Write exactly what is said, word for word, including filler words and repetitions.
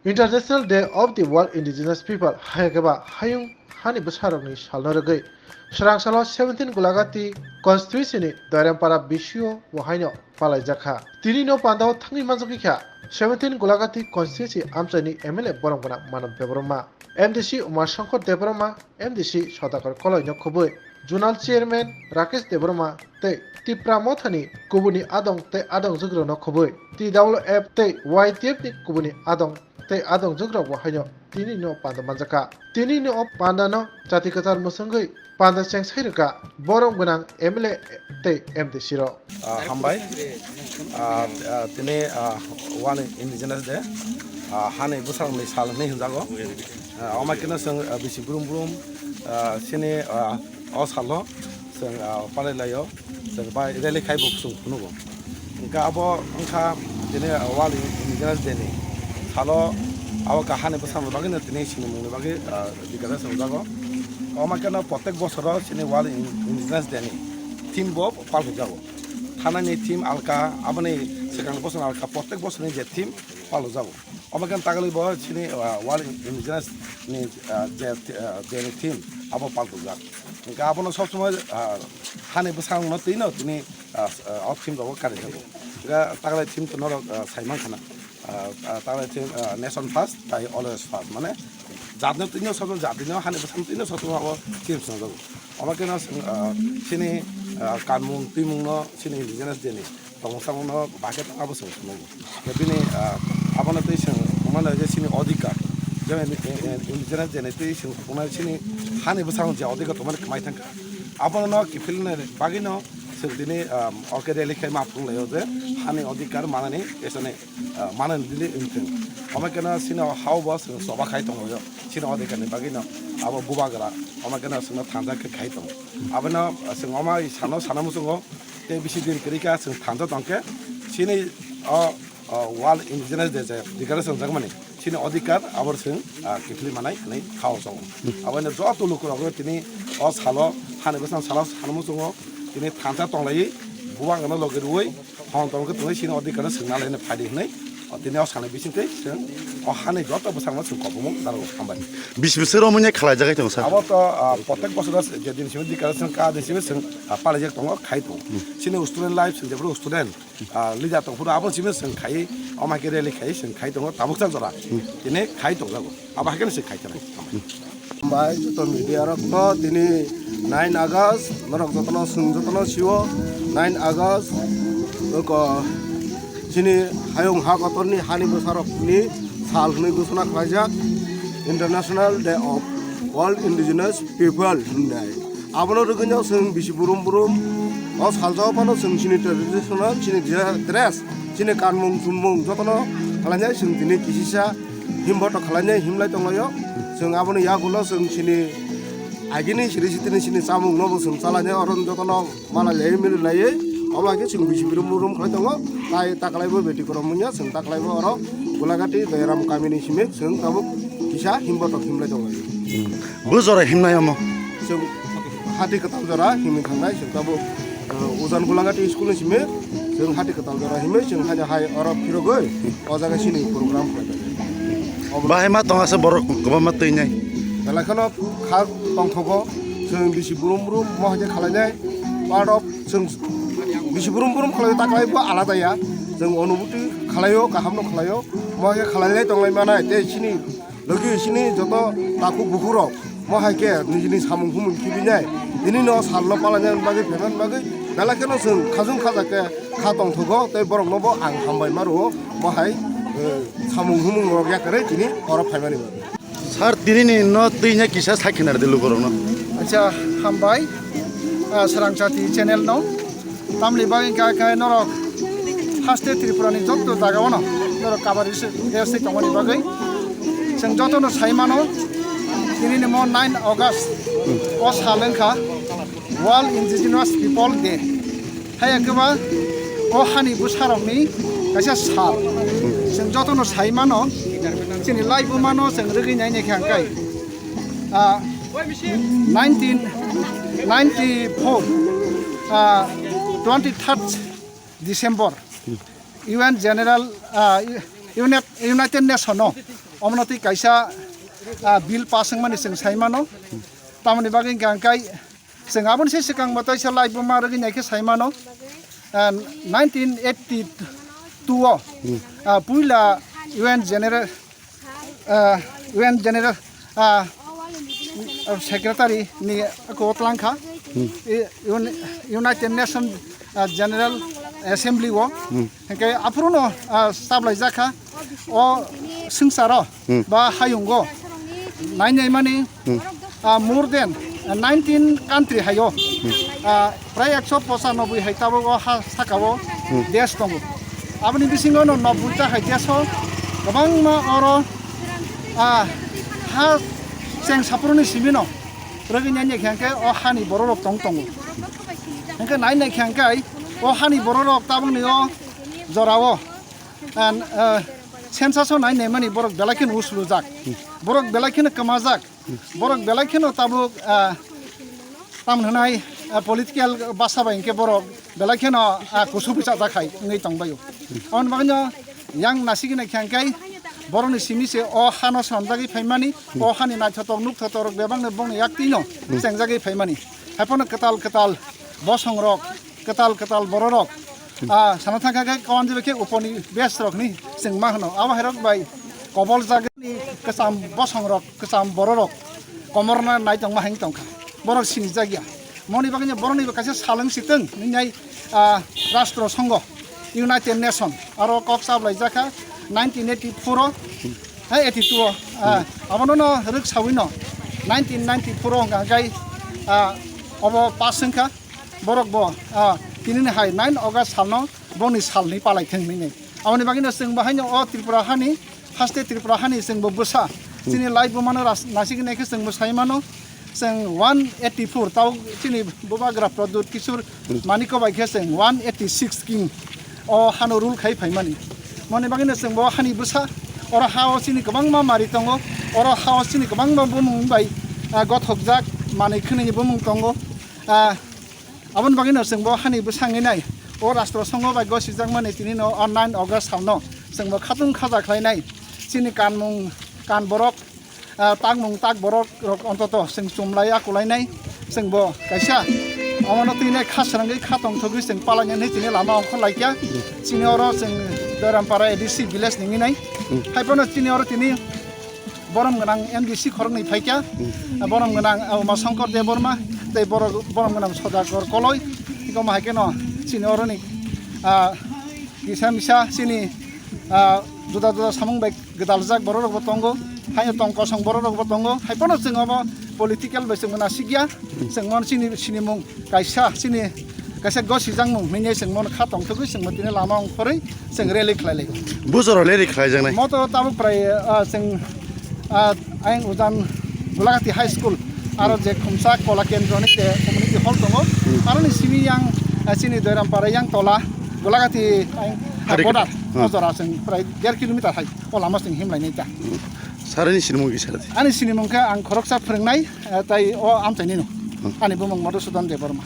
International Day of the World Indigenous People, hai khe ba hayung hani bwsarokni salno rwgwi swrang salo seventeen Gulagati constituency ni Doirampara B C O bo haino palaijak kha. Tini no pandao thangwi manjak kha seventeen Gulagati constituency amchaini M L A borom gwnang Manav Debbarma, M D C Uma Shankar Debbarma, M D C Sudhakar Koloi no khobwi, Zonal Chairman Rakesh Debbarma tei Tipra Mothani kubuni adong tei adong jwkrokno khobwi, T W F tei Y T F ni kubuni adong tei adong jwkrok bo haino tini no panda manjakha. Tini no o panda no jati kwchar mwswngwi panda chengsai rwkha borom gwnang M L A tei M D C rok. Ah, hambai. Ah, ah, tini, ah, World Indigenous Day, ah, hani bwsarokni sal hinwi hwnjago. Ah, omo khe no chwng, ah, bisi brum brum, ah, chini, ah, o salo chwng, ah, palai laio, chwng bai rally khai bo chwng phunukgo. Hwnkhe abo wngkha tini, ah, World Indigenous Day ni salo abo kahani bwsarokni bagwi no tini sinimungni bagwi, ah, declaration wngjak o. Omo khe no protek bosoro chini World In-, Indigenous Day ni theme bo palthokjago. Thanani theme alka, aboni swkang bosor alka, protek bosorni je theme palokjago. Omo khe tagalwi bo chini, ah, World Indigenous ni, ah, je, ah, je ni theme abo palokjak. Hwnkhe abono sob somoi, ah, hani bwsakno twi no tini, ah, ah, o theme rogo karijago. Hwnkhe tagalwi theme to norok, ah, sai mankha na. Ah, ah, tagalwi theme, ah, nation first, tai always first. Mane jatno twi no sob somoi jatino hani bwsakno twi no sob somoi abo theme swnamjago. Omo khe no chwng, ah, chini, ah, kanmung twimung no chini indigenous je ni tongmung samung no bahai khe tongma bo chwng phunukgo. Bini, ah, abono twi chwng phunukmano je chini odhikar, je, eh, eh, indigenous je ni twi chwng phunuknai chini hani bwskango je odhikar tongmani kwmai thangkha. Abono no kiphilna bagwi no chwng tini, ah, o khe rally khai ma phunuk laio je hani odhikar manani, esani, ah, manani dili wngthung. Omo khe no chini o ha o bo chwng choba khai tongo, chini odhikar ni bagwi no abo bubagra, omo khe no chwng no thansa khe khai tongo. Abono chwng omo sano sana muchungo tei bisi din kwrwi kha chwng thansa tong khe chini o, o World Indigenous Day je declaration wngjak mani chini odhikar abo chwng, ah, kiphilwi manai hwnwi kha o chongo. Abono joto lukurok tini o salo hani bwsang salo sana muchungo tini thansa tong laiwi bubagrano logi rwui Hon tong khe tongwi chini odhikar no swngna laina phai di hwnwi, o tini o salni bisingtwi chwng o hani joto bwsakno chwng kobongma darogo hambai. Bisi bwswk romwi nai khlai jagwi tongo sir? Abo to, ah, protek bosoro je din simi declaration ka din simi chwng, ah, palaijak tongo, khai tongo. Chini student life chwng jephru student, ah, leader tong phuru abo simi chwng khai, omo hai khe rally khai chwng khai tongo, tabuksa jora tini khai tongjago. Abo hai khe se khai tongwi. Bai joto media rok no tini nine August norok jotono chwng jotono sio nine August oko chini hayung ha kotorni hani bwsarokni sal hwnwi ghosona khlaijak International Day of World Indigenous People hinwi. Abono rwgwino chwng bisi burum burum o salsa o phano chwng chini traditional chini dress chini kanmung chumung jotono khlainai chwng tini kisisa himboto khlainai himlai tonglaio. Chwng aboni yagulo chwng chini agini siri sitini chini chamung nobo chwng chalainai oro jotono malai lai mili lai omo hai khe chwng bisi burum burum khlai tongo. Tai taklai bo beti korom wngya chwng taklai bo oro Gulagati Doiram kamini simi chwng tabuk kisa himboto himlai tonglaio. Bo jora himnai omo? Chwng hati kwtal jora himwi thangnai chwng tabuk. Uh, Ujan Gulagati school ni simi chwng hati kwtal jora himwi chwng haino hai oro phirogwi o jaga chini program khlai bai. Bahai ma tong asa borok kwbangma twi nai. Belai kheno kha tongthogo chwng bisi burum burum mo hai khe khlai nai. Part of chwng bisi burum burum khlai taklai bo alada ya. Chwng onubhuti khlaio, kaham no khlaio. Mo hai khe khlai nai tonglai manai tei chini logi chini joto takhuk bukhuk rok mo hai khe nijini samung humung kibinai tini no sal no palainani bagwi phaimani bagwi belai kheno chwng khajung khaja khe kha tongthogo tei borok no bo ang hambai ma rwo mo hai, eh, samung humung rok yakarwi tini oro phaimani bagwi. Sir, tini ni no twi nya kisa sai khna rwdi lukurok no. Acha, hambai, ah, Srang Chati channel no. Tamni bagwi kha khe norok haste Tripura ni jotto jaga o no norok kabari se, se tongmani bagwi chwng joto no sai mano, tini ni mo nine August o sal wngkha World Indigenous People Day. Hai khe ba o hani bwsarok ni kaisa sal chwng joto no sai mano, chini life o mano chwng rwgwi nai nai khe ang kai. Ah, nineteen ninety-four, ah, twenty-third December, U N General, ah, Uni-, United Nation o Omono twi kaisa, ah, bill pass wngmani chwng sai mano. Tamoni bagwi hwnkha hwnkhe chwng aboni se swkang bo teisa live bo ma rwgwi naikhe sai mano. Ah, nineteen eighty-two o, ah, puila U N General, ah, U N General, ah, Secretary ni kwtlang kha. I-, Un-, United Nations, ah, General Assembly o. Hwnkhe aphuru no, ah, chaplai jak kha. O swngcharo ba hayungo nai nai mani, ah, more than nineteen country hayo, ah, prai ekso pochanoboi hai tabuk o ha saka o desh tongo. Aboni bisingo no noboi ta hai desh o kwbangma oro, ah, ha cheng saphuru ni simi no rwgwi nai nai khe hwnkhe o hani borok rok tong tongo. Hwnkhe nai nai khe hwnkhe o hani borok rok tabuk ni o jora o, ah, census o nai nai mani borok belai kheno uslujak, borok belai kheno kwmajak, borok belai kheno tabuk, ah, tamoni hwnai, ah, political basa bai hwnkhe borok belai kheno, ah, kusu bwchajak hai wngwi tongbaio. Aboni bagwino yang nasigwi naikha hwnkhe borokni simi se o hano swnamjagwi phaimani, o hani naithotok nukthotok rok bebakno bongni yaktwino chengjagwi phaimani. Haiphano kwtal kwtal bosongrok, kwtal kwtal bororok, ah, sana thangkha khe kawan jibai khe uponi bes rokni chwngma hwno. Abo hairok bai kobol jagani kwcham bosongrok, kwcham bororok komorna nai tongma hai tongkha. Borok sinijak ya. Moni bagwino borokni bo kaisa salwng sitwng hinwi, ah, Rastro Songho, United Nation, aro kok chaplai jakha nineteen eighty-four o, hai eighty-two o, ah, abono no rwk sawi no nineteen ninety-four o hwnkha khe, ah, obo pass wngkha. Borok bo, ah, tinini hai nine August salno bongni salni palai thwng hinwi. Aboni bagwino chwng bo haino o Tripura hani, haste Tripura hani chwng bo bwsa. Chini live bo mano ras-, nasigwi naikhe chwng bo sai mano. Chwng one eighty-four tau chini bubagra Pradyut Kishore Manikya bai khe chwng one eighty-six king o hano rule khai phaimani. Moni bagwino chwng bo hani bwsa, oro ha o chini kwbangma mari tongo, oro ha o chini kwbangma bumung bai, ah, gothokjak manwi khwnwi bumung tongo. Ah, Aboni bagwino chwng bo hani bwsangwi nai o Rastro Songho bai gosijakmani tini no o nine August salno chwng bo khatung khaja khlainai. Chini kanmung kan borok, ah, takmung tak borok rok ontoto chwng chumlai akulainai. Chwng bo kaisa omono twi nai kha srangwi kha tongthogwi chwng palainani tini lama ongkhor laikya. Chini oro chwng Doirampara A D C village ningwi nai. Haiphano chini oro tini borom gwnang M D C khoroknwi phaikha. Borom gwnang, ah, Uma Shankar Debbarma tei borok, borom gwnang Sodakor Koloi. Tei omo hai kheno chini oroni, ah, kisa misa chini, ah, juda juda samung bai gwdaljak borok rokbo tongo. Haino tong kosong borok rokbo tongo. Haiphano chwng obo political bai chwng nasikya. Chwng mano chini sinimung kaisa chini kaisa gosijakmung hinwi chwng mano kha tongthogwi chwng bo tini lama ongkhorwi chwng rally khlai lai. Bujor rally khlaijaknai. Moto tabuk prai, ah, chwng, ah, ayang ujan Golagati High School aro je khumsa Kola Kendro ni je community hall tongo. Aroni simi yang, ah, chini Doirampara yang tola Golagati ayang, ah, Hari border. O jora chwng prai der kilometer hai o lama chwng himlai nai ta. Sarini sinimung kisa. Ani sinimung khe ang khoroksa phwrwngnai, ah, tai o amchaini no. Ani bumung Madhusudan Debbarma.